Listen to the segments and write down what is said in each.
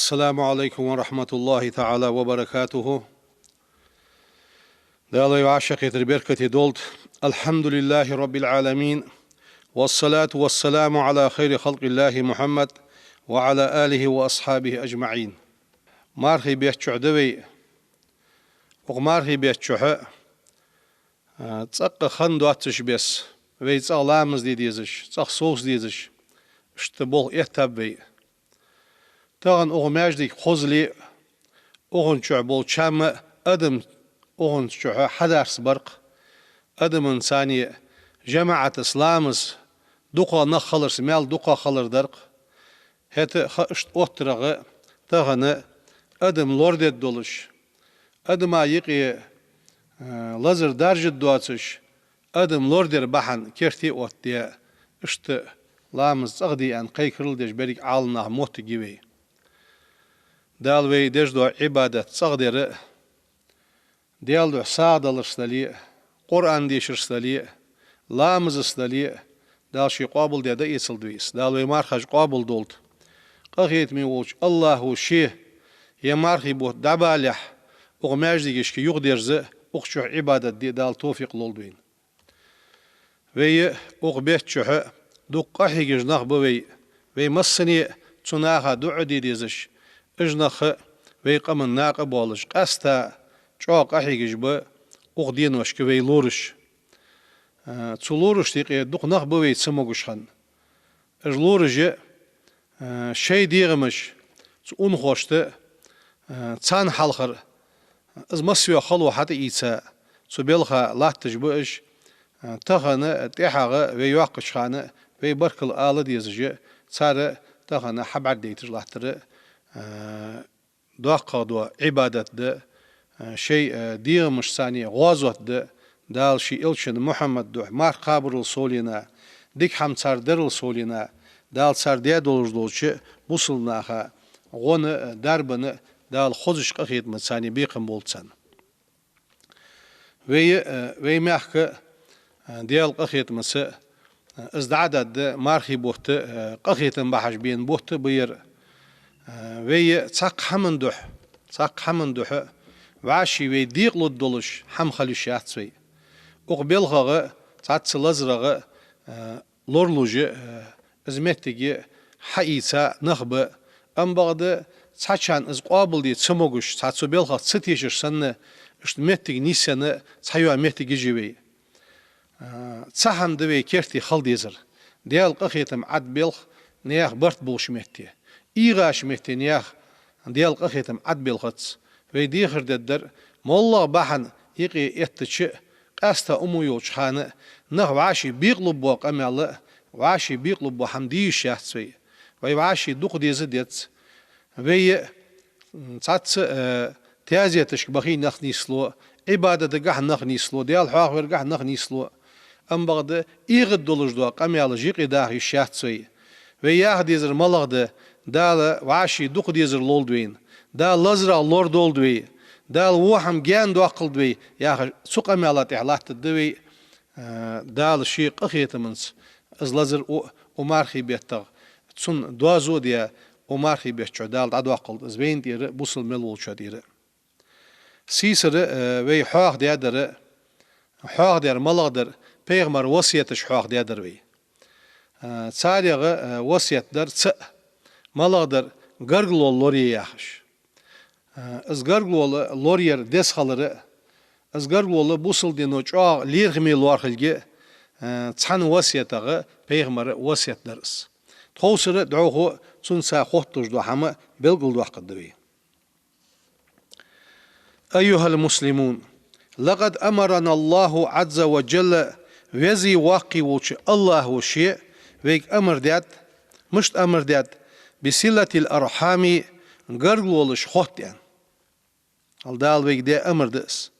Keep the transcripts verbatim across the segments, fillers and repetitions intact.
السلام عليكم ورحمة الله تعالى وبركاته. Дала вай вӀашагӀкхетар беркате долда. الحمد لله رب العالمين، والصلاة والسلام على خير خلق الله محمد وعلى آله وأصحابه أجمعين. Мархий бетта чухь да вай. Укх мархий бетта чухь а, цӀаккха хан доацаш бесса, вай цӀагӀа ламаз де дезаш, цӀагӀа совца дезаш, иштта болх эттаб вай. Тахан укх маьждиг хозале а, укхун чухь болча чам а адам укхун чухь хьадарца бар-кх, адамаца цхьана жамаӀатаца ламаз дукхагӀа нах хиларца маьл дукхагӀа хилар дар-кх. ХӀаьта а ха иштта оттарах а, тахан адам лорадергдолаш, адама юкъе, а, лазар даржадоацаш, адам лорадар бахьан керте а оттадаь, иштта ламаз цӀагӀа де аьнна кхайкарал деш берригаш Ӏаламнаха моттиг я вай. Дала вай деш дола Ӏибадат цӀагӀа дар а, Даьла духьа сагӀа даларца дале а, Къуръан дешарца дале а, ламазаца дале а, Дала Ше къоабалдаь дӀаэцалда вай из. Дала вай мархаш къоабалдолда. Къахетаме волча АллахӀа Ше ер мархий бутт дӀабалалехь, укх маьждигашка юхадерза, укх чухь Ӏибадат де Дала тофикъ лолда вайна. Вай а укх бетта чухь а дукха къахьегаш нах ба вай. Вай массане а цу наха дуӀа де дезаш, уж нах а вай къаман накъа болаш, къаьстта чӀоагӀа къахьегаш ба укх деношка вай лораш. А, цу лорашта юкъе дукха нах ба вай ца могаш хинна. Уж лораш а, а, шоай дегӀамаш цу унахошта, а, царна хьалхара, из массайола хало хьатӀаийца, цу балха латташ ба уж, а, тахан а, тӀехьагӀа а вай йоаккхача хана а вай баркал ала дезаш а, цар а тахан а хьабӀаргадайташ латтар а, а, доккхагӀа дола Ӏибадат да, а, шоай, а, дегӀамашца цхьана гӀазот да, Дала Ший Элчан Мухьаммада духьа марха кхабарал совленна, дика хӀама цар дарал совленна, Дала цар даь долаш долча бусалба наха гӀо а, дарба а Дала хозача къахетамца цхьана бекхам болба царна. Вай а, вай мехка а, Даьла къахетамца а, из дӀа а даьд, мархий бутт а, къахетам бахьаш бена бутт а ба ер. А, вай а цхьаккха хӀаман духьа, цхьаккха хӀаман духьа вӀаший вай декъалургдолаш хӀама хила йиш яц вай. Укх балхагӀа а, цхьацца лазарагӀа а, лоралуш а, из моттиг хьаийца нах ба, амма бакъда цхьачарна из къоабалде ца могаш, цхьа цу балхах ца тешаш санна, иштта моттиг нийсъенна цхьайола моттигаш я вай. А, цхьа хӀама да вай керте хила дезар: Даьла къахетам Ӏад белх наьха барт болча метте, эгӀача метте наьха Даьла къахетам Ӏад белхац. Вай дехар дергдар, моллагӀа бахьан юкъе эттача а, къаьстта уму йолча хана а, нах вӀаший бекъалургбола къамаьл а, вӀаший бекъалургбола хӀама де йиш яц вай. Вай вӀаший дукха деза деза. Вай а, м, цхьацца, э, таьзеташка бахийта нах нийслу, Ӏибадатагахьа нах нийслу, Даьла хьоахавергахьа нах нийслу. Амма бакъда эгӀаддолаш дола къамаьлаш юкъе даха йиш яц вай. Вай яха дезар малагӀа да: Дала вӀаший дукха дезар лолда вайна, Дала лазарагӀа лорадолда вай, Дала во хӀама гаьна доаккхалда вай, яхаш, цу къамаьла тӀехьа латтаргда вай, а, Дала Ший къахетамца из лазар укх, укх мархий беттагӀа цунна доазув а даь, укх мархий бетта чухь Дала дӀадоаккхалда из вайна тӀера а, бусалба мел волчоа тӀера а. Сийсара, э, вай хьоахадаьдар, хьоахадаьр малагӀа дар, пайхамара васкеташ хьоахадаьдар вай. Э, царех, э, васкет дар цаӀ, малагӀа дар: гаргало лорае яхаш. Э, из гаргало лораяр деза хилар а, из гаргало бусалба дино чӀоагӀа лоархӀаме лоархӀалга а, э, цхьан васкетагӀа пайхамара васкет дар из. Тховсара дӀахо цунца хотталуш дола хӀама белгалдоаккхаргда вай. أيها المسلمون، لقد أمرنا الله عز وجل، Веза Воккха волча АллахӀа Ше вайга амар даьд. Мишта амар даьд? بصلة الأرحام، гаргалолаш хотта аьнна. Хьал Дала вайга даь амар да из.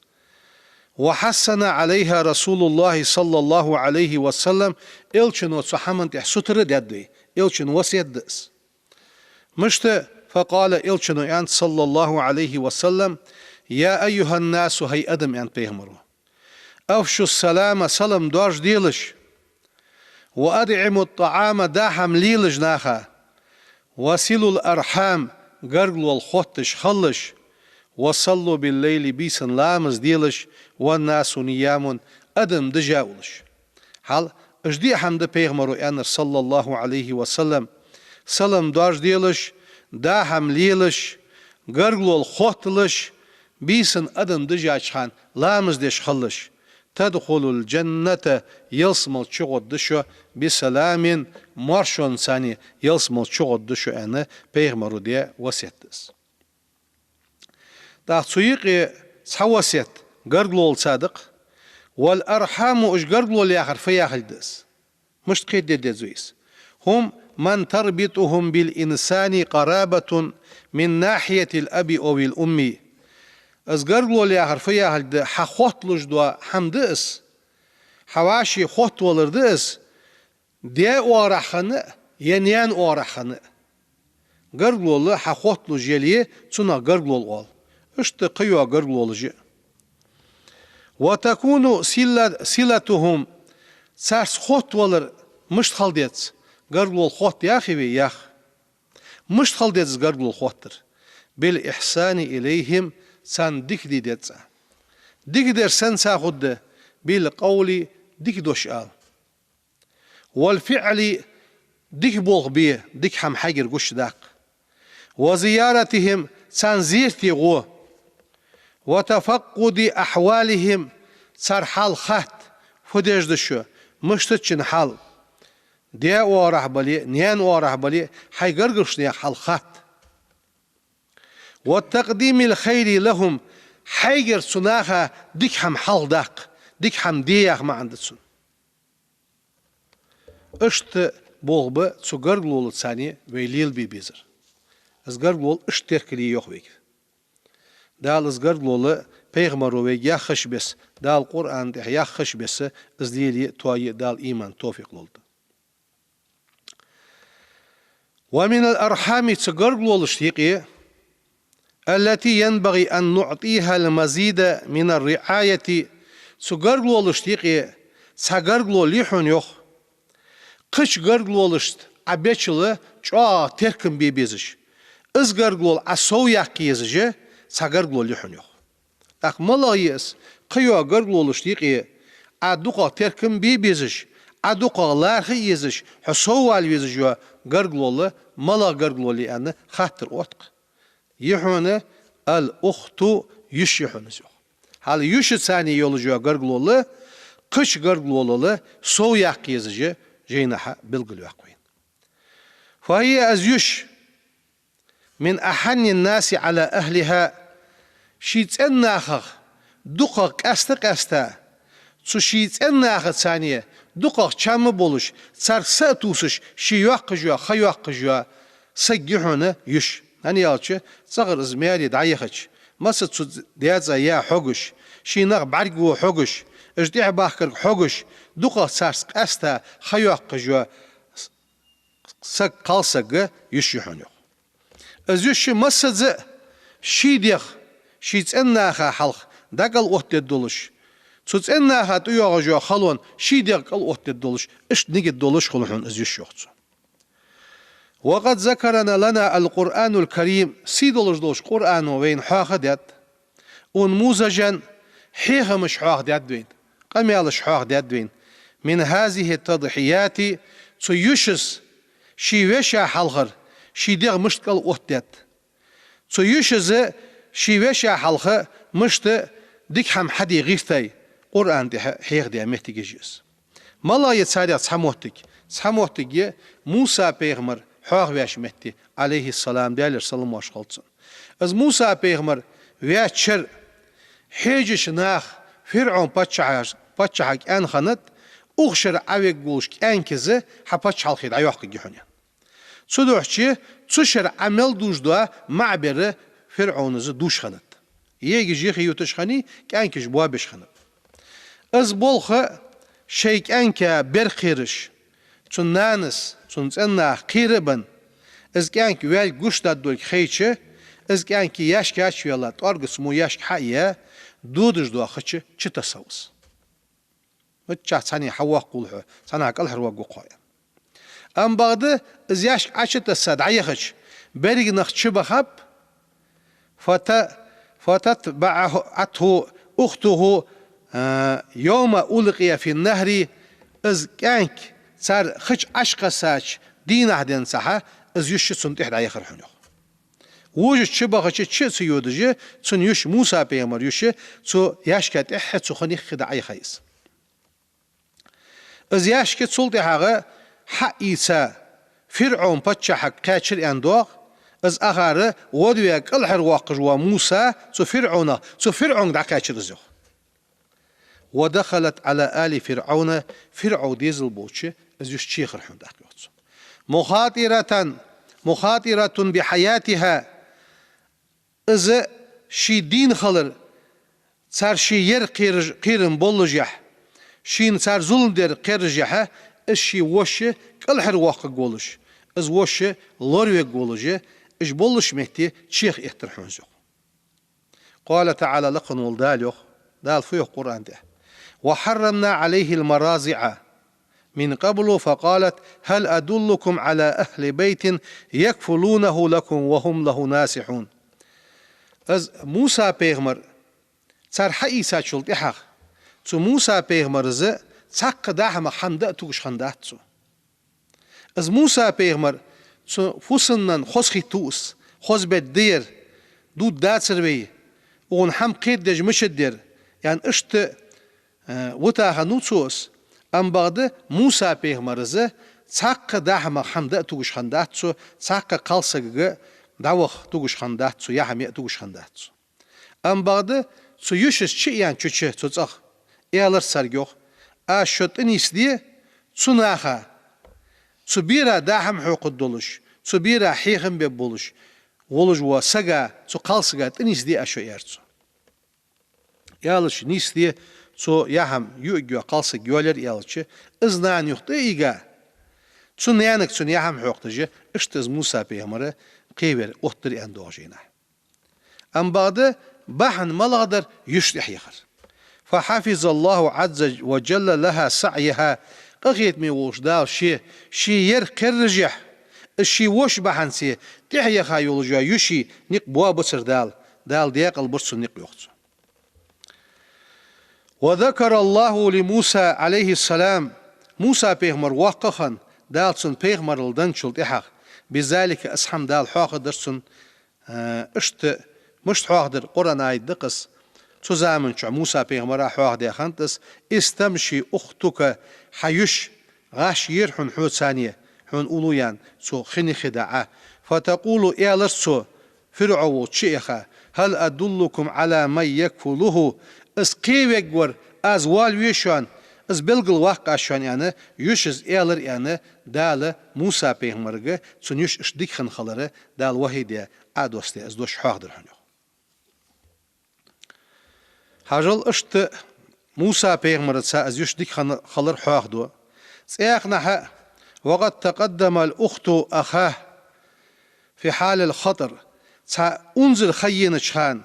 وحثنا عليها رسول الله صلى الله عليه وسلم، Элчано цу хӀаман тӀехь сутара даьд вай. Элчан васкет да из. Мишта? فقال، Элчано аьннад, صلى الله عليه وسلم: يا أيها الناس، хӀай адам, аьннад пайхамаро, أفشوا السلام، салам доаржаделаш, وأطعموا الطعام، даа хӀама лелаш наха, وصلوا الأرحام، гаргалол хотташ хилалаш, «وصلوا بالليل», бийсан ламаз делаш, «والناس نيام», адам дижа улаш. Хьал, уж диъ хӀама да пайхамаро аьннар, صلى الله عليه وسلم, салам доаржаделаш, даа хӀама лелаш, гаргалол хотталаш, бийсан адам дижача хана ламаз деш хилалаш. «تدخلوا الجنة», ялсмала чугӀоргда шо, «بسلام», маршонца ялсмала чугӀоргда шо, аьнна, пайхамаро даь васкет да из. ТӀаккха цу юкъе цхьа васкет гаргалолца да-кх. «والأرحام», уж гаргалол яхар фу яхилга да из? Мишта кхетаде деза вай из? «هم من تربطهم بالإنسان قرابة من ناحية الأب أو الأم». Из гаргалол яхар фу яхилга да? Хьа хотталуш дола хӀама да из. Хьа вӀаший хоттавалар да из. Даь оагӀорахьа хинна а, е наьна оагӀорахьа хинна а. Гаргалол хьа хотталуш яле, цунах гаргалол оал. Иштта кхыйола гаргалолаш а. «وتكون صلة-، صلتهم», царца хоттавалар мишта хила деза? Гаргалол хотт яхий вай? Ях. Мишта хила деза гаргалол хоттар? «بالإحسان إليهم», царна дика де деза. Дика дар сенца хургда? «بالقول», дика дош ала. «والفعل», дика болх бе, дика хӀама хьайгара гучадаккха. «وزيارتهم», царна зерате гӀо. «وتفقد أحوالهم», цар хьал хатта, фу деш да шо, мишта да шун хьал. Даь оагӀорахьа бале а, наьна оагӀорахьа бале а, хьай гаргарча наьха хьал хатта. «وتقديم الخير لهم», хьайгара цу наха дика хӀама хьалхадаккха, дика хӀама де яха маӀан да цун. Иштта болх ба цу гаргалолаца вай лелабе безар. Из гаргалол иштта теркал е йоах вайга. Дала из гаргалол пайхамаро вайга яххача беса, Дала Къуръана тӀа яххача беса, из лелае а, тоае а Дала иман, товфикъ лолда. «ومن الأرحام», цу гаргалолашта юкъе, «التي ينبغي أن نعطيها المزيد من الرعاية», цу гаргалолашта юкъе цхьа гаргалол я хьона, йоах. Кхыча гаргалолашта Ӏа бечул чӀоагӀа теркам бе безаш, из гаргалол Ӏа совъяккха езаш цхьа гаргалол я хьона, йоах. ТӀаккха малагӀа я из? Кхыйола гаргалолашта юкъе Ӏа дукхагӀа теркам бе безаш, Ӏа дукхагӀа лархӀа езаш, хьо соввала везаш йола гаргалол малагӀа гаргалол я аьнна, хаттар отт-кх. Я хьона «الأخت», йиша я хьона из, йоах. Хьал, йишаца йолаш йола гаргалол кхыча гаргалолал совъяккха езаш я, жайнашка белгалйоаккх вайна. «فهي», из йиша, «من أحن الناس على أهلها», ший цӀен нахах дукхагӀа къаьста-къаьста, цу ший цӀен нахаца дукхагӀа чам болаш, царга са а тувсаш, ше йоаккхаш йола, ха йоаккхаш йола саг я хьона йиша. ХӀана аьлча, цӀагӀара из маьре дӀаяхача, массаза цу даь-цӀа яь хьогаш, ший нах бӀаргаго хьогаш, уж тӀехьабахкарга хьогаш, дукхагӀа царца къаьста, ха йоаккхаш йола саг, кхалсаг йиша я хьона, йоах. Из йиша массаза а ший дегӀ ший цӀен наха хьалха дӀакӀал оттадергдолаш, цу цӀен наха тӀайоагӀаш йола халон ший дегӀ кӀал оттадергдолаш, иштта нигат долаш хул хьона из йиша, йоах цо. «وقد ذكر لنا القرآن الكريم», сий долаш долча Къуръано вайна хьоахадаьд, «أنموذجا», хьехамаш хьоахадаьд вайна, къамаьлаш хьоахадаьд вайна, «من هذه التضحيات», цу йишас ший веший хьалхара ший дегӀ мишта кӀал оттадаьд. Цу йишас ший веший хьалха мишта дика хӀама хьаде гӀертай, Къуръана тӀа хьехадаь моттигаш я из. МалагӀа я царех цхьа моттиг? Цхьа моттиг я Муса-пайхамар хьоахавеча метте, عليه السلام, Даьлера салам-моаршал хилда цунна. Из Муса-пайхамар ваьча шера хьежача наха ФирӀовн паччахьа-, паччахьа кӀаьнк хиннад, укх шера Ӏовергволча кӀаьнка из хьа паччахьалкхе дӀайоаккхаргья хьона. Цудухьа цу шера Ӏа мел дужадоа маӀа бер ФирӀовна из дувш хиннад. Егаш юхе юташ хиннай, кӀаьнкаш боабеш хиннаб. Из болх шоай кӀаьнка бер кхераш, цун нанас, цун цӀен наха кхера а бенна, из кӀаьнк ваьлга гуш даргдолга хайча, из кӀаьнк яьшка чувелла, тӀоаргаца мо яьшка хьа а яь, додаш доахача чутессав из. Миччахьа цхьанне хьавоаккхалва хьо, цхьаннахьа кӀалхарвоаккхаргва хьо, аьнна. Амма бакъда из яьшка Ӏочутесса дӀаяхача, берригаш чубахаб, فت-، فتتبعته أخته، а, يوم ألقي في النهر, из кӀаьнк цар хи чу Ӏокхессача дийнахьа денз цхьа, из йиша цунна тӀехьа дӀаяхар хьона, йоах. Вожаш чубахача, чу а ца йодаш, цун йиша, Муса-пайхамара йиша, цу яьшка тӀехьа цу хинах хи дӀаяхай из. Из яьшка цул тӀехьагӀа хьаийца ФирӀовн паччахьага кхаьчар аьнна доагӀа, из акхар водве кӀалхарвоаккхаш вола Муса цу ФирӀовнах, цу ФирӀовнга дӀакхаьчар из, йоах. ودخلت على آل فرعون, ФирӀов дезал болча из йиша чуехар хьона тӀаккха, йоах цо. مخاطرة، مخاطرة بحياتها, из ший дийна хилар, цар ше ер кхераш-, кхерам боллашехь, шийна цар зулам дер кхерашехь, из ший воша кӀалхарвоаккхаргволаш, из воша лоравергволаш, уж боллача метте чуехаэттар хьона из, йоах. قال تعالى, лакха вола Дала йоах, Дала фу йоах Къуръан тӀа: وحرمنا عليه المراضع من قبل فقالت هل أدلكم على أهل بيت يكفلونه لكم وهم له ناصحون. Из Муса-пайхамар цар хьаийцачул тӀехьагӀа, цу Муса-пайхамара цхьаккха даа хӀама, хӀама даа тугаш хиннадац цо. Из Муса-пайхамар цу фусамнанна хоза хетт ва из, хоза бедда да ер, дувца дацар вай, укхунна хӀама кхетадеш мичад ер, аьнна, иштта, э, витаха венав цо из, амма бакъда Муса-пайхамара цхьаккха даа хӀама, хӀама даа тугаш хиннадац цо, цхьаккха кхалсагага дӀаваха тугаш хиннадац цо, яа хӀама яа тугаш хиннадац цо. Амма бакъда цу йишас чу а яьнна чу чу цу цӀагӀа, аьлар царга, йоах: «Аз шо тӀанийсде цу наха, цу бера даа хӀама хьокхаргдолаш, цу бера хьехам бергболаш волаш вола сага, цу кхалсага тӀанийсде аз шо», — аьлар цо. Аьлча, нийсде цо яа хӀама юаргйола кхалсаг йоалаяьр аьлча, из нана юха тӀа а ийга, цу наьнага цунна яа хӀама хьокхадеш, иштта из Муса-пайхамар кхеваьр оттадар аьнна доагӀа жайнашка. Амма бакъда бахьан малагӀа дар, йиша тӀехьа яхар. فحفظ الله عز وجل لها سعيها, къахетаме волча Дала ше, ше ер кхерарашехь, из ший воша бахьанца тӀехьа яха йолаш йола йиший никъ боабацар Дала, Дала декъалбир цун никъ, йоах цо. وذكر الله لموسى عليه السلام, Муса-пайхамар воккха хинна, Дала цунна пайхамарал денначул тӀехьагӀа, بذلك, из хӀама Дала хьоахадир цунна, э, иштта, мишта хьоахадир, Къуръан аят да-кх из, цу заман чухь Муса-пайхамара хьоахадаь хиннад из: «إذ تمشي أختك», хьа йиша гӀаш яр хьона хьоца, хьона уллув яьнна, цу хинах хи дӀа. «فتقول», аьлар цо, ФирӀов волча чу а яха: «هل أدلكم على من يكفله», из кхевергвар аз воалаве шоана, из белгалваккха аз шоана, аьнна, йишас аьлар, аьнна, Дала Муса-пайхамарга, цун йиша иштта дика хинна хилар Дала вахьий даь, Ӏодоссадаь, из дош хьоахадир хьона, йоах. Хьажал, иштта Муса-пайхамарца из йиша дика хинна хилар хьоахаду. ЦӀаькханахьа: «وقد تقدم الأخت أخاها في حال الخطر». Цхьа унзара ха енача хана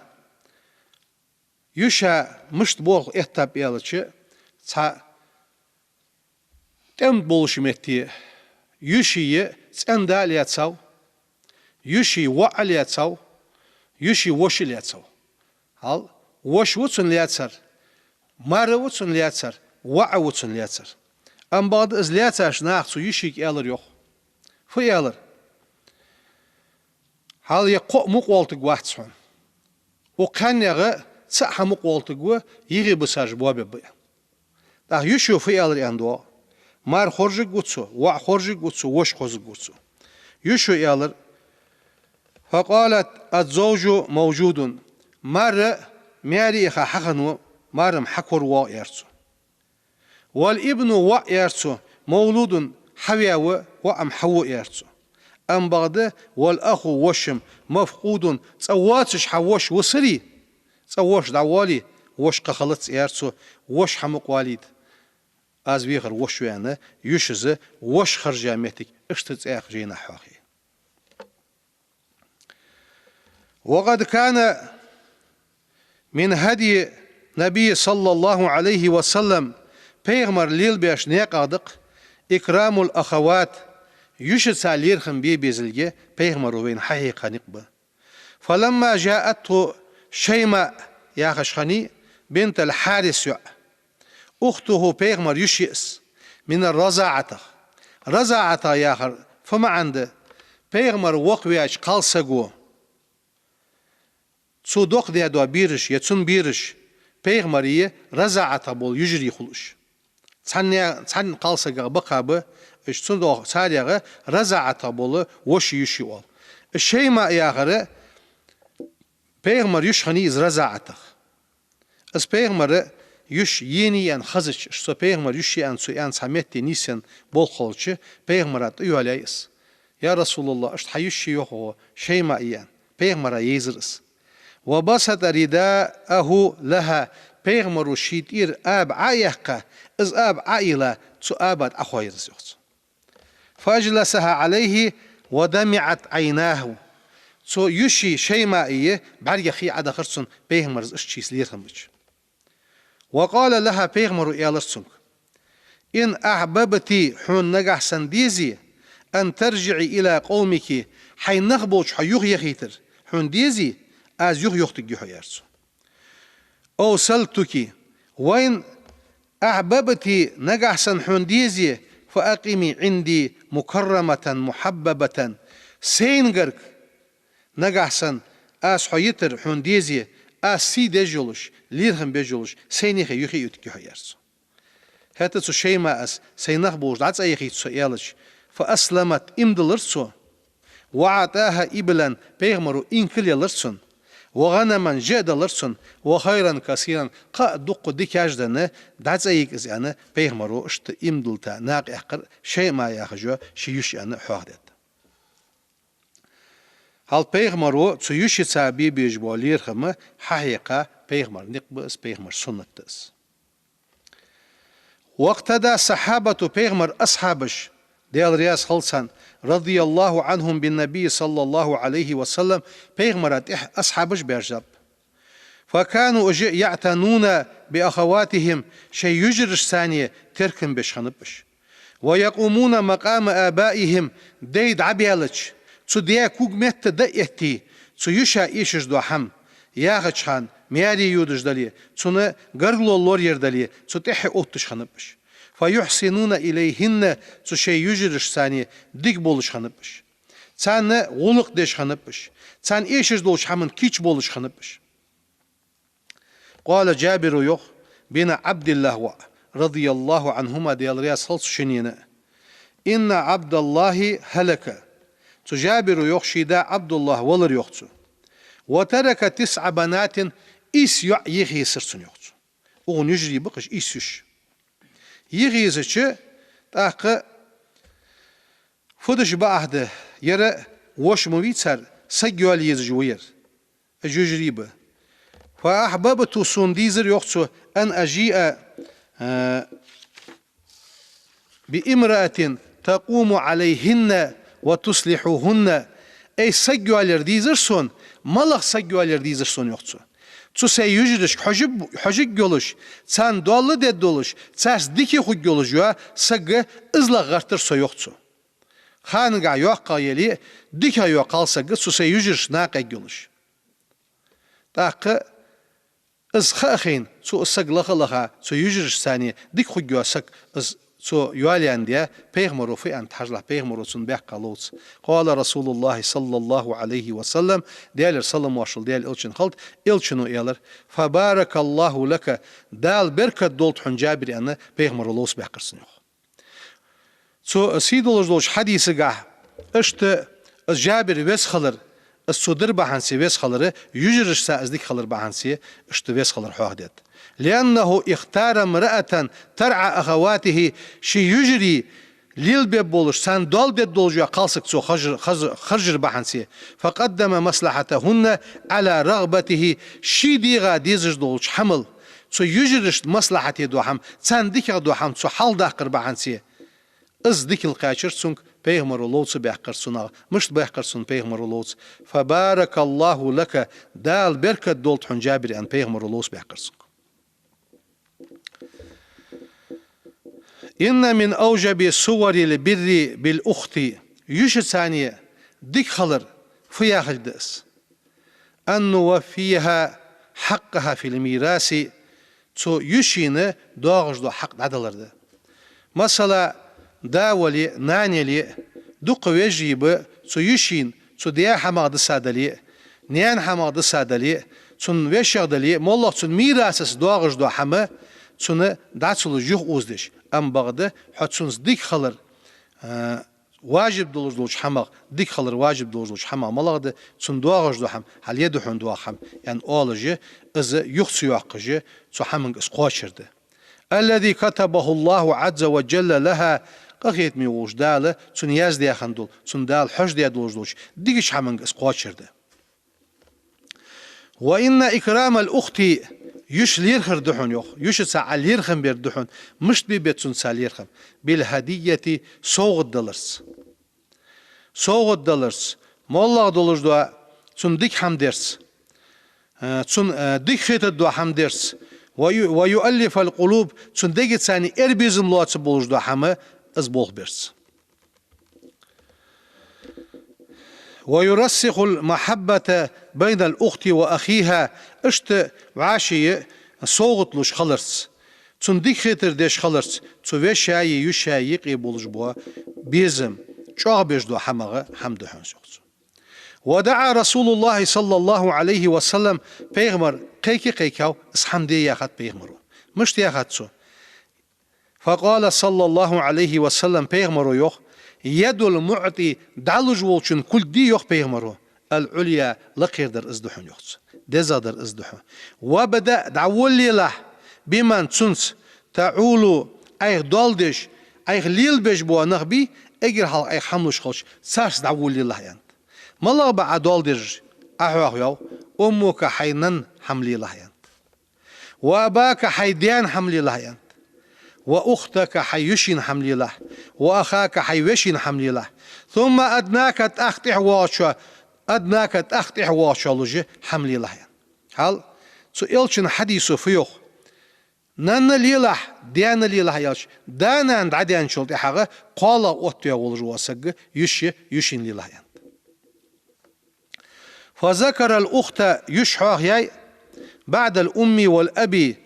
йиша мишта болх эттаб аьлча, цхьа тӀем болча метте йиший цӀен-да а лаьцав, йиший воӀ а лаьцав, йиший воша а лаьцав. Хьал, воша ва цун лаьцар, мар ва цун лаьцар, воӀ ва цун лаьцар. Амма бакъда из лаьцача наха цу йишийга аьлар, йоах. Фу аьлар? Хьал, е кхоъ мукъа волтаргвац хьона. Укх кхаьннегӀа цаӀ хьа мукъа волтаргва, йихи бисаш боабергба. ТӀаккха йишо фу аьлар аьнна доагӀа: мар хоржаргва цо, воӀ хоржаргва цо, воша хоржаргва цо. Йишо аьлар: «فقالت: الزوج موجود». Мар маьре яха хьахиннав, мар-м хьакоравоагӀа, аьлар цо. «والابن», воӀ, аьлар цо, «مولود», хьаваьв, воӀ-м хьаву, аьлар цо. Амма бакъда «والأخ», воша-м, «مفقود», цкъа воацаш хьа воша висаре, цкъа воша дӀавоале, воша кхы хилац, аьлар цо, воша хьа мукъа валийта. Аз вехар воша ва, аьнна, йишас воша харжа моттиг иштта цӀаькха жайнашка хьоахаю. «وقد كان من هدي النبي صلى الله عليه وسلم», пайхамара лелабеш наькъах да-кх «إكرام الأخوات», йишица лерхӀам бе безалга пайхамаро вайна хьахьекха никъ ба. فلما جاءته شيماء яхаш хиннай, بنت الحارث йоӀ. أخته пайхамара йиша я из, من الرضاعة. РазаӀата яхар фу маӀан да? Пайхамар вокхаваьча кхалсаго цо дукха даь доа бераш, е цун бераш, пайхамара разаӀата бола йижарий хул уж. Цхьанне, цхьан кхалсагах бакъахьа ба, уж цудухьа царех разаӀата бола воший йиший оал. Шейма яхар пайхамара йиша хиннай из разаӀатах. Из пайхамара йиша енай аьнна хезача, уж цо пайхамара йиша я аьнна цо аьнна цхьа метте нийсъенна болх хилча, пайхамара тӀайоалаяьй из. Я Расулаллах, иштта хьа йиша я йоах, Шейма я аьнна, пайхамара йийзар из. وبسط رداءه لها, пайхамаро ший тӀера аба Ӏо а яьккха, из аба Ӏо а йилла, цу аба тӀа Ӏохайир из йоах цо. فأجلسها عليه ودمعت عيناه. Цу йиший Шеймаи бӀаргех хий Ӏодахар цунна, пайхамара из иштта шийца лерхӀам бича. وقال لها, пайхамаро аьлар цунга: إن أحببت, хьона нагахьа санна дезе, أن ترجعي إلى قومك, хьай нах болча хьо юхаяхийтар хьона дезе, аз юхайохийтаргья хьо, аьлар цо. أوصلتك, وإن أحببت, нагахьа санна хьона дезе, فأقيمي عندي مكرمة محببة, сайна гарга нагахьа санна аз хьо йитар хьона дезе, аз сий деш йолаш, лерхӀам беш йолаш, сайнехьа юхе а йоттаргья хьо, аьлар цо. ХӀаьта цу Шеймаъас, сай нах болча дӀа цӀа яхийта со аьлча, فأسلمت, иман диллар цо. وأعطاها إبلا, пайхамаро инкал елар цунна. وغنما, жа а делар цунна. وخيرا كثيرا, кхы а дукха дикаш а денна, дӀа цӀа йига из аьнна, пайхамаро иштта иман диллита накъаяккхар Шейма яхаш йола ший йиша аьнна хьоахадаьд. Хьал пайхамаро цу йишица бе безаш бола лерхӀам хьахьекха пайхамара никъ ба из, пайхамара суннат да из. واقتدى الصحابة, пайхамара асхьабаш, Даьла раьза хилва царна, رضي الله عنهم بالنبي صلى الله عليه وسلم, пайхамара тӀехьа асхьабаш баьржаб. فكانوا уж يعتنون بأخواتهم, шоай йижарашца теркам беш хиннаб уж. ويقومون مقام آبائهم, дай дӀабаьлча, цу даь ког метта дӀа а этте, цу йиша эшаш дола хӀама, яхача хана маьре йодаш дале, цунна гаргало лораяр дале, цу тӀехьа отташ хиннаб уж. فيحسنون إليهن, цу шоай йижарашца дика болаш хиннаб уж. Царна гӀулакх деш хиннаб уж. Царна эшаш долча хӀаман кийча болаш хиннаб уж. قال, Джабира йоах, بن عبد الله воӀ, رضي الله عنهما, Даьла раьза хилва цу шиннена: إن عبد الله هلك. Цу Джабира йоах, ший да Ӏабдуллахь валар йоах цо. وترك تسع بنات, ийс йоӀ йихийсар цунна йоах цо. Укхун йижарий ба-кх уж, ийс йиша. Йихийсача, тӀаккха фу деш ба ахьа да, яра воша ма вий цар, саг йоалае езаш ва яра. Уж йижарий ба. فأحببت, сона дийзар йоах цо, أن أجيء, а, بامرأة تقوم عليهن وتصلحهن. Ай, саг йоалаяр дийзар сона, малагӀа саг йоалаяр дийзар сона йоах цо. Цу сай йижарашка хьожарг, хьожарг йолаш, царна доал дергдолаш, царца дика хургйолаш йола саг, из лагӀа гӀертар со йоах цо. Ханагахьа йоккхагӀа яле а, дикагӀа йола кхалсаг цу сай йижарашта накъаяргйолаш. ТӀаккха из ха а хайна, цо из саг лаха а лаха, цу йижарашца дика хургйола саг из цо йоалаяьннай, пайхамаро фу аьннад хьажалахь, пайхамаро цунна баьккха ловца. قال رسول الله صلى الله عليه وسلم, Даьлера салам-моаршал Даьла элчанна хилда, элчано аьлар: فبارك الله لك, Дала беркат долда хьона, Джабир, аьнна, пайхамаро ловца баьккхар цунна йоах. Цу сий долаш долча хьадисагахь иштта из Джабир веза хилар, из цо дир бахьанце веза хилар, йижарашца из дика хилар бахьанце иштта веза хилар хьоахадаьд. لأنه اختار امرأة ترعى أخواته, ший йижарий лелабергболаш, царна доал дергдолаш йола кхалсаг цо хержар, хаз-, хержар бахьанце. فقدم مصلحتهن على رغبته, ший дегӀа дезаш долча хӀамал, цу йижарашта маслахьате дола хӀама, царна дикагӀа дола хӀама цо хьалхадаккхар бахьанце. Из дикал кхаьчар цунга, пайхамаро ловца баьккхар цунах. Мишта баьккхар цунна пайхамаро ловца? فبارك الله لك, Дала беркат долда хьона, Джабир, аьнна, пайхамаро ловца баьккхар цунга. إن من أوجب صور البر بالأخت, йишийца дика хилар фу яхилга да из? أن نوفيها حقها في الميراث, цу йишийна доагӀаш дола хьакъ дӀадалар да. Масала, да вале а, нана яле а, дукха вежарий ба, цу йишийна, цу даь хӀамах дисса дале а, наьна хӀамах дисса дале а, цун вешех дале а, моллагӀа цун мирасаца доагӀаш дола хӀама цунна дӀа ца луш юха озадеш. Амма бакъда, хьо цунца дика хилар, а, важиб долаш долча хӀамах, дика хилар важиб долаш долча хӀамах малагӀа да, цунна доагӀаш дола хӀама, хьа ле да хьона доагӀа хӀама, аьнна оалаш, из юха ца йоаккхаш, цу хӀаманга из кхоачар да. الذي كتبه الله عز وجل لها, къахетаме волча Дала цунна яздаь хинна дола, цунна Дала хьожадаь долаш долча дикача хӀаманга из кхоачар да. وإن إكرام الأخت, йиша лерхӀар да хьона, йоах, йишийца Ӏа лерхӀам бер да хьона, мишта бе беза цунца лерхӀам? بالهدية, совгӀат даларца. СовгӀат даларца, моллагӀа долаш дола цунна дика хӀама дарца, а, цунна, а, дика хетаргдола хӀама дарца, ويؤ-, ويؤلف القلوب, цун дегаца эрбезам лоацаргболаш дола хӀама, из болх берца. ويرسخ المحبة بين الأخت وأخيها, иштта вӀаший совгӀат луш хиларца, цунна дика хетар деш хиларца, цу вешийи йишийи юкъе болаш бола безам чӀоагӀбеш дола хӀамах хӀама да хьона, йоах цо. ودعا رسول الله صلى الله عليه وسلم, пайхамар кхайке а кхайкав, из хӀама де яхад пайхамаро. Мишта яхад цо? فقال صلى الله عليه وسلم, пайхамаро йоах: يد المعطي, дӀалуш волчун кулг дий, йоах пайхамаро, العليا, лакхера дар из да хьона, йоах цо, дезагӀа дар из да хьона. وابدأ, дӀаволалелахь, بمن, цунца, تعول, Ӏайха доал деш, Ӏайха лелабеш бола нах бий, эггара хьалха Ӏайха хӀама луш хилча, царца дӀаволалелахь, аьннад. МалагӀа ба Ӏа доал дераш? Ӏа хьоахаваьв: أمك, хьай нанна хӀама лелахь, аьннад. وأباك, хьай даьна хӀама лелахь, аьннад. وأختك, хьай йишийна хӀама лелахь. وأخاك, хьай вешийна хӀама лелахь. ثم أدناك, тӀаккха тӀехьа воагӀачоа, أدناك, тӀаккха тӀехьа воагӀачоа луш хӀама лелахь, аьннад. Хьал, цу Элчан хьадисо фу йоах? Нанна лелахь, даьна лелахь аьлча, да-нана дӀадаьнначул тӀехьагӀа кхоалагӀа оттаваь волаш вола саг йиша йишийна лелахь, аьннад. فذكر الأخت, йиша хьоахаяьй, بعد الأم والأب,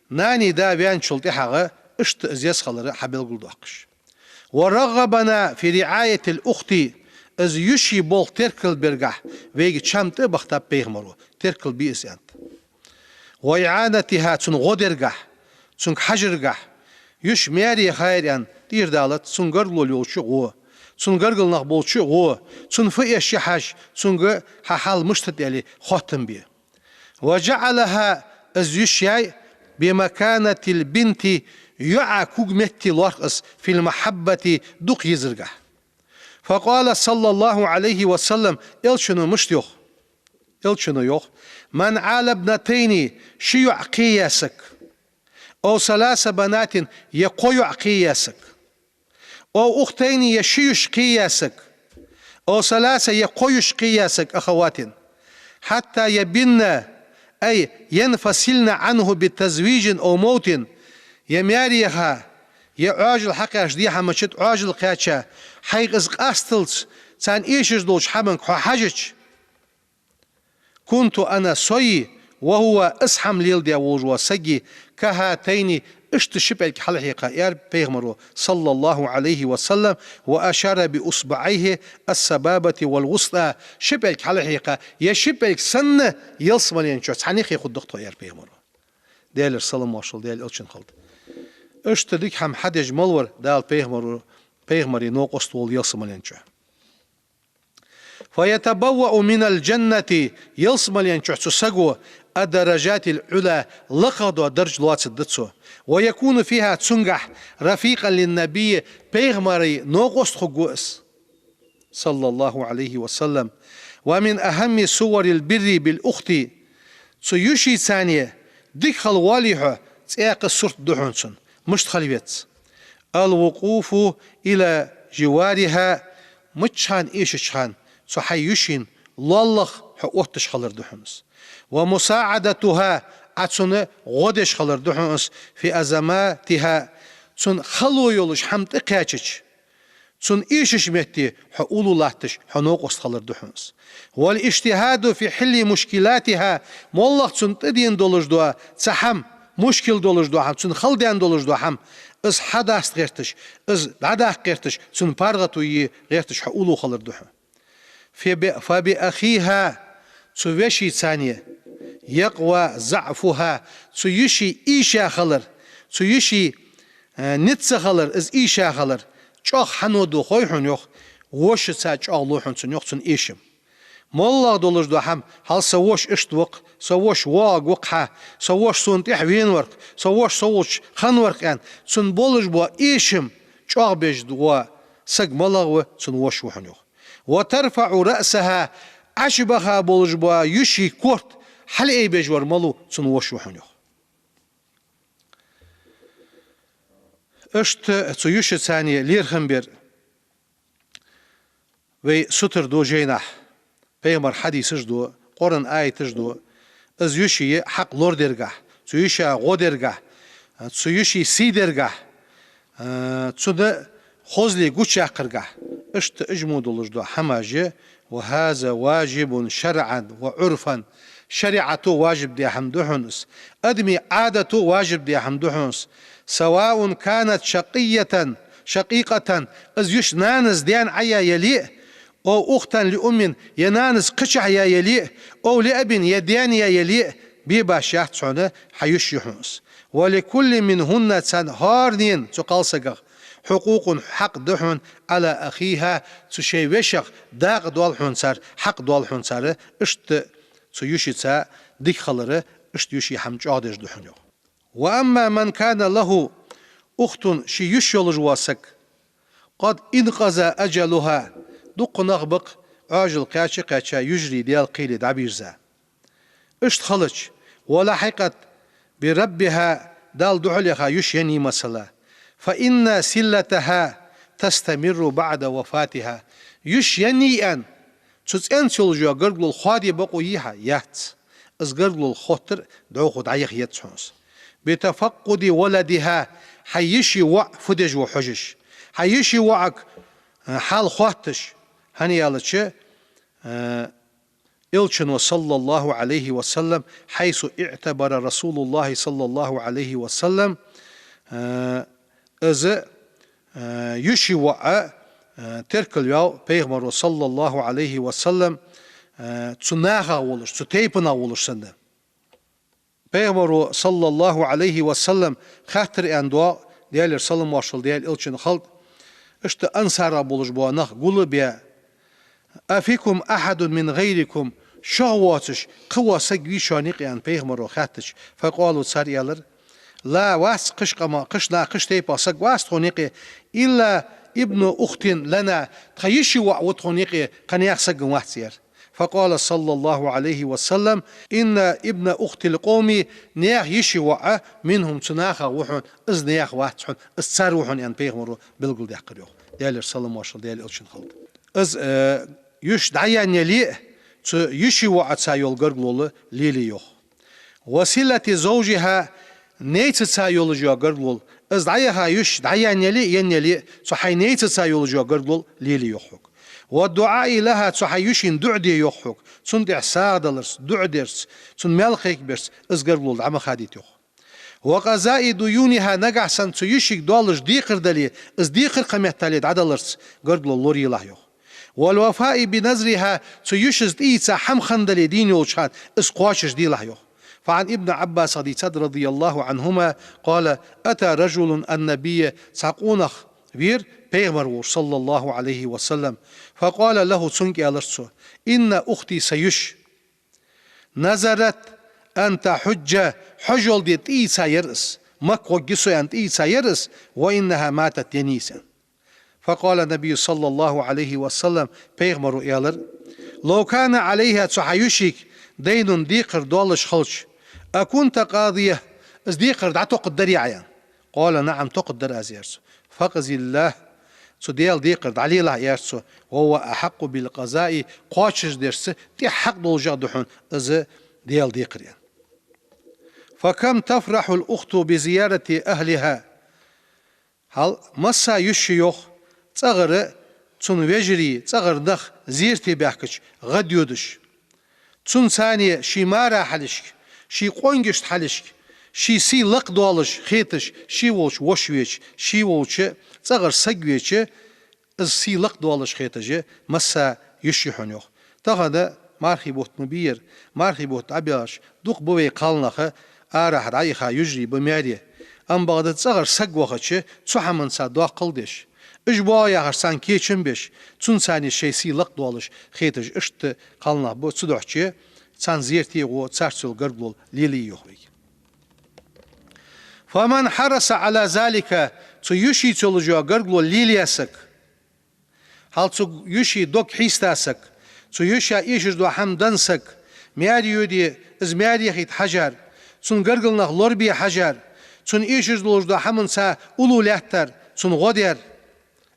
нанеи даи ваьнначул тӀехьагӀа, иштта из еза хилар хьабелгалдоаккхаш. ورغبنا في رعاية الأخت, из йиший болх теркалбергахьа вайга чам тӀабахийтаб пайхамаро, теркалбе из, аьннад. وإعانتها, цунна гӀо дергахьа, цунга хьажаргахьа. Йиша маьре яхар, аьнна, тӀера далац, цун гаргало йолча гӀо, цун гаргара нах болча гӀо, цунна фу эш я хьажа, цунга хьа хьал мишта да аьле хоттам бе. وجعلها, из йиша яьй, بمكانة البنت, йоӀа куг метте лоархӀ из, في المحبة, дукха езаргахьа. فقال صلى الله عليه وسلم, Элчано мишта йоах? Элчано йоах: من عال ابنتين, ши йоӀ кхеяь саг, أو ثلاث بنات, е кхо йоӀ кхеяь саг, أو أختين, е ши йиша кхеяь саг, أو ثلاث, е кхо йиша кхеяь саг, أخوات, حتى يبن, أي ينفصلن عنه بتزويج أو موت, е маьре яха, е Ӏоажал хьакхаьча, дехьа мачат Ӏоажал кхаьча, хьайх из къасталца, царна эшаш долча хӀаманга хьо хьажача, كنت أنا, со, وهو, из хӀама леладаь волаш вола саг, كهاتين, иштта ши пӀелг хьалхьекха, аьлар пайхамаро, صلى الله عليه وسلم, وأشار بأصبعيه السبابة والوسطى, ши пӀелг хьалхьекха, е ши пӀелг санна ялсмален чу цхьанне хьекхаргда-кх тхо, аьлар пайхамаро. Даьлера салам-моаршал Даьла Элчанна хилда. Иштта дика хӀама хьадеш мел вар Дала пайхамаро, пайхамара новкъост вола ялсмален чу. فيتبوأ من الجنة, ялсмален чу цу саго, الدرجات العلى, лакхагӀа дола дарж лоацаргда цо. ويكون فيها, цунгахь, رفيقا للنبي, пайхамара новкъост хургва из, صلى الله عليه وسلم. ومن أهم صور البر بالأخت, цу йишийца дика хила воаллий хьо, цхьаькха сурт да хьона цун. Мишта хила веза? الوقوف إلى جوارها, мичча хана эшача хана цу хьай йишийна лоалахьа хьо отташ хилар да хьона из. ومساعدتها, Ӏа цунна гӀо деш хилар да хьона из, في أزماتها, цунна хало йолаш хӀама тӀакхаьчача, цунна эшача метте хьо уллув латташ, хьо новкъост хилар да хьона из. والاجتهاد في حل مشكلاتها, моллагӀа цунна тӀадена долаш дола цхьа хӀама, мушкил долаш дола хӀама, цунна хала даьнна долаш дола хӀама, из хьадаста гӀерташ, из дӀадаккха гӀерташ, цунна паргӀато е гӀерташ хьо уллув хилар да хьона. فب-, فبأخيها, цу вешийца يقوي ضعفها, цу йиший эша хилар, цу йиший, э, низ ца хилар, из эша хилар, чӀоагӀа хьан дода хой хьона, йоах, вошаца чӀоагӀа лу хьона цунна, йоах, цун эшам. МоллагӀа долаш дола хӀама, хьал са воша иштта ва-кх, са воша воагӀаргва-кх хьа, са воша сона тӀехьа венавар-кх, са воша со волча хиннавар-кх аьнна, цунна болаш бола эшам чӀоагӀа беш вола саг малагӀа ва, цун воша ва хьона, йоах. وترفع رأسها, Ӏочубаха болаш бола йиший корта хьалъайбеш вар малув, цун воша ва хьона, йоах. Иштта цу йишийца лерхӀам бер вай сутара ду жайнашка, пайхамара хьадисаш ду, Къуръан аяташ ду, из йиший хьакъ лорадергахьа, цу йиша гӀо дергахьа, цу йиший сий дергахьа, а, цунна хозал гучаяккхаргахьа, иштта уж мо долаш дола хӀамаш я, وهذا واجب شرعا وعرفا, шариӀато важиб даь хӀама да хьона из, адамий Ӏадато важиб даь хӀама да хьона из, سواء كانت شقية, شقيقة, из йиша нанас даьна Ӏа я яле а, أو أختا لأم, е нанас кхычахьа я яле а, أو لأب, е даьна я яле а, бе башха яц хьона, хьа йиша я хьона из. ولكل منهن, царна хӀаранена, цу кхалсагах, حقوق, хьакъ да хьона, على أخيها, цу шоай вешах дакъа дола хьона цар, хьакъ дола хьона цар, иштта цу йишийца дика хилар, иштта йиший хӀама чӀоагӀдеш да хьона, йоах. وأما من كان له أخت, ший йиша йолаш вола саг, قد انقضى أجلها, дукха нах ба-кх, Ӏоажал кхаьча-кхаьча, йижарий Даьла кхеле дӀабирза. Иштта хилча, ولحقت بربها, Далла духьал яха йиша еннай, масала, فإن صلتها تستمر بعد وفاتها. Йиша еннай аьнна, цу цӀенца йолаш йола гаргало хоаде бокъо йий хьа? Яц. Из гаргало хоттар дӀахо дӀаяха езац хьона из. بتفقد ولدها, хьай йиший воӀ фу деш ва хьожаш. Хьай йиший воӀага, э, хьал хоатташ, хӀана аьлча, э, Элчано, صلى الله عليه وسلم, حيث اعتبر رسول الله صلى الله عليه وسلم, э, из, э, йиший воӀ, э, теркалваьв пайхамаро, صلى الله عليه وسلم, э, цу нахах волаш, цу тайпанах волаш санна. Пайхамаро, صلى الله عليه وسلم, хаттар аьнна доагӀа, Даьлера салам-моаршал Даьла Элчанна хилда, иштта ансарах болаш бола нах гул а баь: أفيكم أحد من غيركم, шох воацаш кхы вола саг вий шоана юкъе, аьнна, пайхамаро хаьттача, فقالوا, цар аьлар: لا, вац кхыча къамах, кхыча наха, кхыча тайпах саг вац тхона юкъе, إلا ابن أخت لنا, тха йиший воӀ ва тхона юкъе, кхы наьха саг вац, аьлар. فقال صلى الله عليه وسلم: إن ابن أخت القوم, наьха йиший воӀ, منهم, цу нахах ва хьона, из наьха вац хьона, из цар ва хьона, аьнна, пайхамаро белгалдаьккхар, йоах, Даьлера салам-моаршал Даьла Элчанна хилда. Из, э, йиша дӀаяьнна яле а, цу йиший воӀаца йола гаргало лелае, йоах. وصلة زوجها, найцаца йолаш йола гаргало, из дӀаяха йиша дӀаяьнна яле а, енна яле а, цу хьай найцаца йолаш йола гаргало лелае, йоах хьога. والدعاء لها, цу хьай йишийна дуӀа де, йоах хьога, цунна тӀехьа сагӀа даларца, дуӀа дерца, цунна маьл кхайкаберца из гаргало дӀа ма хадийта, йоах. وقضاء ديونها, нагахьа санна цу йишийга доаллаш декхар дале, из декхар кхы меттел дӀадаларца гаргало лораелахь, йоах. والوفاء بنذرها, цу йишас тӀаийца хӀама хинна дале дийна йолча хана, из кхоачаш делахь, йоах. فعن ابن عباس, дийцад, رضي الله عنهما, قال: أتى رجل النبي, цхьа къонах вера пайхамар волча, صلى الله عليه وسلم, فقال له, цунга аьлар цо: إن أختي, са йиша, نذرت أن تحج, хьажол де тӀаийца яр из, Макка гӀоргья со аьнна тӀаийца яр из, وإنها ماتت, еннай из, аьнна. فقال النبي صلى الله عليه وسلم, пайхамаро аьлар: لو كان عليها, цу хьа йишийга, دين, декхар доаллаш хилча, أكنت قاضية, из декхар дӀатокхаргдарий Ӏа, аьнна. قال: نعم, токхаргдар аз, аьлар цо. فاقض لها, цу Даьла декхар дӀалелахь, аьлар цо, وهو أحق بالقضاء, кхоачашдерца тӀех хьакъ долаш да хьона из Даьла декхар, аьнна. فكم تفرح الأخت بزيارة أهلها. Хьал, масса йиша я, йоах, ЦӀагӀара цун вежарий, цӀагӀара нах зерате баьхкача гӀадйодаш. Цунца цхьана ший мара хьалхашка, ший къонгашта хьалхашка, ший сий лакхдоалаш хеташ, ше волча воша веча, ше волча цӀагӀара саг веча, из сий лакхдоалаш хеташ, масса йиш я хьона, йоах. Тахан мархий бутт ма бий ер, мархий бутт дӀабаьлча, дукха ба вай кхалнах арахьа дӀайха йижарий ба маьре. Амма бакъда цӀагӀара саг вахача, цу хӀаманца доаккхал деш, уж боагӀа яхаш царна кечам беш, цунца цхьана шоай сий лакхдоалаш хеташ иштта кхалнах ба, цудухьа царна зерате гӀо, царца йола гаргало лелае, йоах вайга. فمن حرص على ذلك, цу йишийца йола гаргало лелаяь саг, хьал цу йиший дог хьийста саг, цу йиша эшаш дола хӀама денна саг, маьре йоде, из маьре хийта хьажар, цун гаргара нах лорабе хьажар, цунна эшаш долаш дола хӀаманца уллув лаьттар, цунна гӀо дар,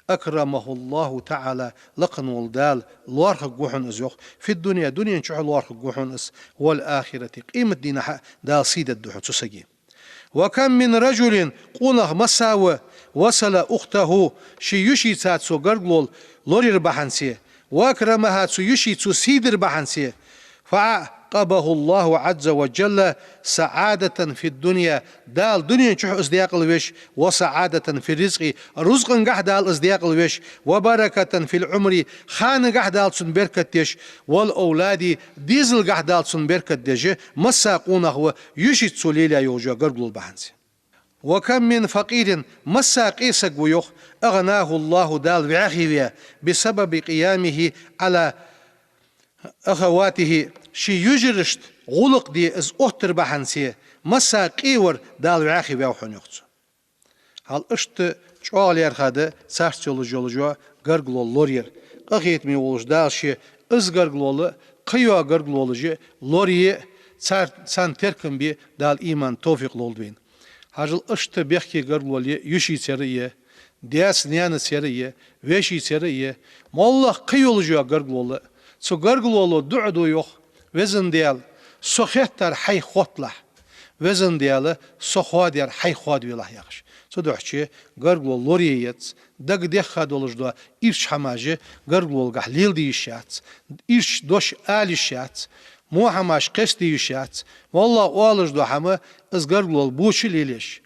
أكرمه الله تعالى, лакха вола Дала лоархӀаргва хьона из, йоах, في الدنيا, дунен чухь лоархӀаргва хьона из, والآخرة, къематдийнахьа Дала сий дергда хьона цу сага. وكم من رجل, къонах масса ва, وصل أخته, ший йишийца цо гаргало лораяр бахьанца, وأكرمها, цу йишийца цо сий дир бахьанца, فعاقبه الله عز وجل سعادة في الدنيا, Дала дунен чухь из даькъала веш, وسعادة في الرزق, рузкъангахьа Дала из даькъала веш, وبركة في العمر, ханагахьа Дала цунна беркат деш, والأولاد, дезалгахьа Дала цунна беркат деш, масса къонах ва йишийца цо лелаяь йолча гаргало бахьанца. وكم من فقير, масса къе саг ва, йоах, أغناه الله, Дала вӀаьхий ваь, بسبب قيامه على أخواته, ший йижарашта гӀулакх де из оттар бахьанца, масса къе вар Дала вӀаьхий ваьв хьона, йоах цо. Хьал иштта чӀоагӀа лаьрхӀа да царца йолаш йола гаргало лораяр. Къахетаме волча Дала ше из гаргало а, кхыйола гаргалонаш а лорае, цар-, царна теркам бе Дала иман, товфикъ лолда вайна. Хьажал, иштта бехке гаргало я йишийцара а, даьца-наьнацара а, вешийцара а, моллагӀа кхы йолаш йола гаргало а. Цу гаргалонна дуӀа ду, йоах: «Веза Даьла, со хеттар Хьайх хотталахь. Веза Даьла, со хоадаьр Хьайх хоадавелахь», — яхаш. Цудухьа гаргало лорае еза, дага дехка долаш дола ийрча хӀамаш гаргалонгахьа леладе йиш яц, ийрча дош ала йиш яц, во хӀамаш кхестаде йиш яц, моллагӀа оалаш дола хӀама из гаргало боча лелаеш.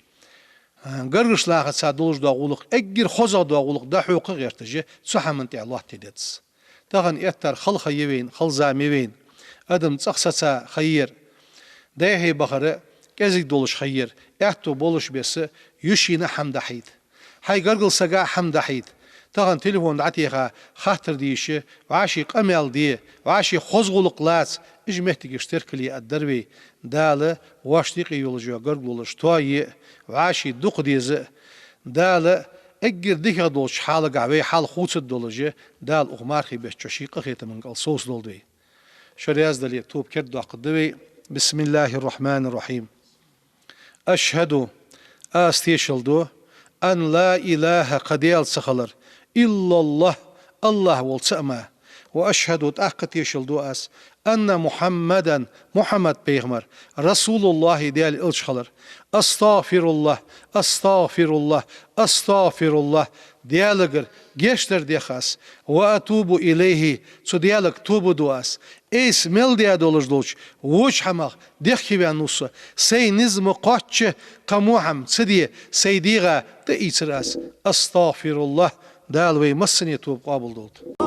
Гаргарча нахаца долаш дола гӀулакх, эггара хозагӀа дола гӀулакх дӀахьокха гӀерташ, цу хӀаман тӀа лоаттаде деза. Тахан эттар хала ха я вайна, хала зама я вайна. Адам цӀагӀа саца ха я ер. Дехьа бахар кӀезига долаш ха я ер. Аьттув болаш бесса йишийна а хӀама дӀахьийта, хьай гаргарча сага а хӀама дӀахьийта. Тахан телефон дӀатеха, хаттар де йиш я, вӀаший къамаьл де, вӀаший хоза гӀулакх лаца, уж моттигаш теркал е аргдар вай. Дала воашта юкъе йолаш йола гаргалонаш тоае, вӀаший дукха дезе а, Дала эггара дикагӀа долча хьалагахьа вай хьал хувцаргдолаш, Дала укх мархий бетта чу ший къахетама кӀал совцадолда вай. Шо раьза дале, тоба кердадоаккхаргда вай. بسم الله الرحمن الرحيم. أشهد, аз тешал ду, أن لا إله, кхы Даьла ца хилар, إلا الله, АллахӀ волча цаӀ мара. وأشهد, тӀаккха тешал ду аз, أن محمدا, Мухьаммад пайхамар, رسول الله, Даьла элча хилар. أستغفر الله، أستغفر الله، أستغفر الله, Даьлагара гешт дар дех аз. وأتوب إليه, цу Даьлага тоба ду аз. Айса мел даь долаш долча воча хӀамах дехкеваьнна ва со. Сай низ ма кхоачча, кхы во хӀама ца де, сай дегӀа тӀаийцар аз. أستغفر الله, Дала вай массане тоба къоабалдолда.